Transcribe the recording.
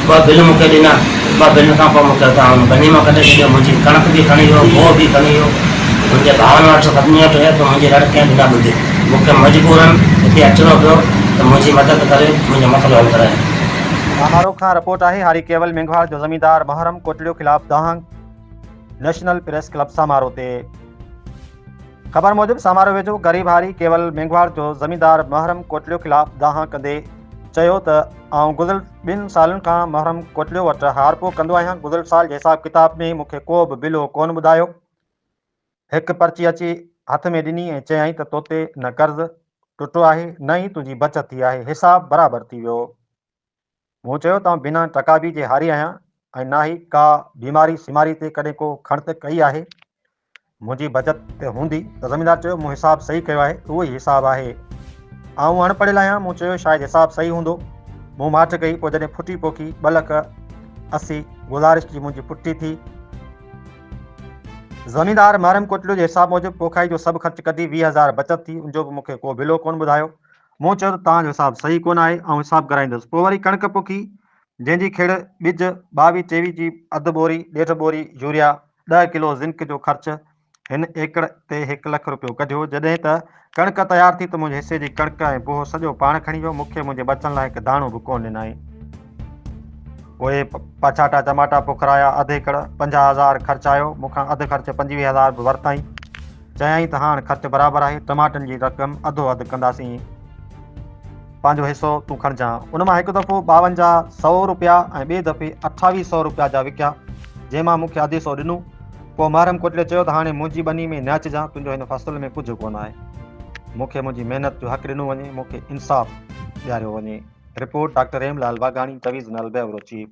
ٻه بل مون کي ڏنا، ٻه بل کان پوء مون کي اتان ٻني مان ڪڍي ڇڏيو، منهنجي ڪڻڪ به کڻي ويو، گوهه به کڻي ويو، منهنجي ڀائرن وٽ سڀني وٽ ويو پر منهنجي رڙ ڪنهن به نه ٻڌي، مون کي مجبورن هتي اچڻو پيو ته منهنجي مدد ڪري منهنجو مسئلو حل ڪرايو. سامارو کان رپورٽ آهي هاري ڪيول مينگهواڙ جو زميندار محرم ڪوٽڙيو خلاف دانهن نيشنل پريس ڪلب سامارو تي خبر موجب سامارو ويجهو غريب هاري ڪيول مينگهواڙ جو زميندار محرم ڪوٽڙيو خلاف دانهن ڪندي چيو ته آئون گذريل ٻن سالن کان محرم ڪوٽڙيو وٽ هارپو ڪندو آهيان گذريل سال جي حساب ڪتاب ۾ مون کي ڪو به بلو ڪونه ٻڌايو هڪ پرچي اچي هٿ ۾ ڏني ۽ چيائين ته توتي نه قرض ٽٽو آهي نه ئي تنهنجي بچت ٿي آهي حساب برابر ٿي ويو. مون چيو ته آئون بنا ٽڪابي جي هاري آهيان ۽ نه ئي ڪا بيماري سيماري تي ڪڏهن ڪو کڻت ڪئي آهي. منهنجي بچت ته هوندي ته زميندار چيو مون حساب صحيح ڪيو آهي، اهو ئي حساب آهي. آئون اڻ پڙهيل آهيان، مون چيو شايد حساب صحيح هوندو. مون ماٺ ڪئي، پوء جڏهن ڦٽي پوکي ٻه لک 80 گذارش جي منهنجي پٽي ٿي. زميندار محرم ڪوٽڙيو جي حساب موجب پوکائي جو سڀ خرچ ڪڍي 20 هزار بچت ٿي، ان جو به مون کي ڪو بلو ڪونه ٻڌايو. مون چيو ته توهان جو حساب صحيح ڪونه آهي، آئون حساب ڪرائيندس. پوء وري ڪڻڪ پوکي، جنهن جي کيڙ، ٻج، ٻاويهه ٽيويهه جي اڌ ٻوري، ڏيڍ ٻوري يوريا، ڏهه ڪلو زنڪ جو خرچ هن ايڪڙ تي هڪ لک روپيو ڪڍيو. جڏهن ته ڪڻڪ تيار ٿي ته منهنجي حصي جي ڪڻڪ ۽ بوهه سڄو پاڻ کڻي ويو، مون کي منهنجي ٻچن لاء هڪ داڻو به ڪونه ڏنائين. پوء پاڇاٽا چماٽا پوکرايا، اڌ ايڪڙ 50 هزار خرچ آيو، مون کان اڌ خرچ 25 هزار به ورتائين. چيائين ته هاڻ خرچ برابر آهي، ٽماٽن جي رقم اڌو اڌ ڪنداسين، پنهنجو حصو تون کڻجان. ان مان هڪ دفعو 52 سئو روپيا ۽ ٻئي دفعي 28 سئو روپيا جا وڪيا، جنهن مان مون کي اڌ حصو ڏنو. پوء محرم ڪوٽڙي چيو ته هاڻي منهنجي ٻني ۾ نه اچجان، تنهنجو هن فصل ۾ ڪجهه ڪونه آهي. مون کي منهنجي محنت جو حق ڏنو وڃي، مون کي انصاف ڏياريو وڃي. Report, doctor Hem Lal Waghani, divisional bureau chief.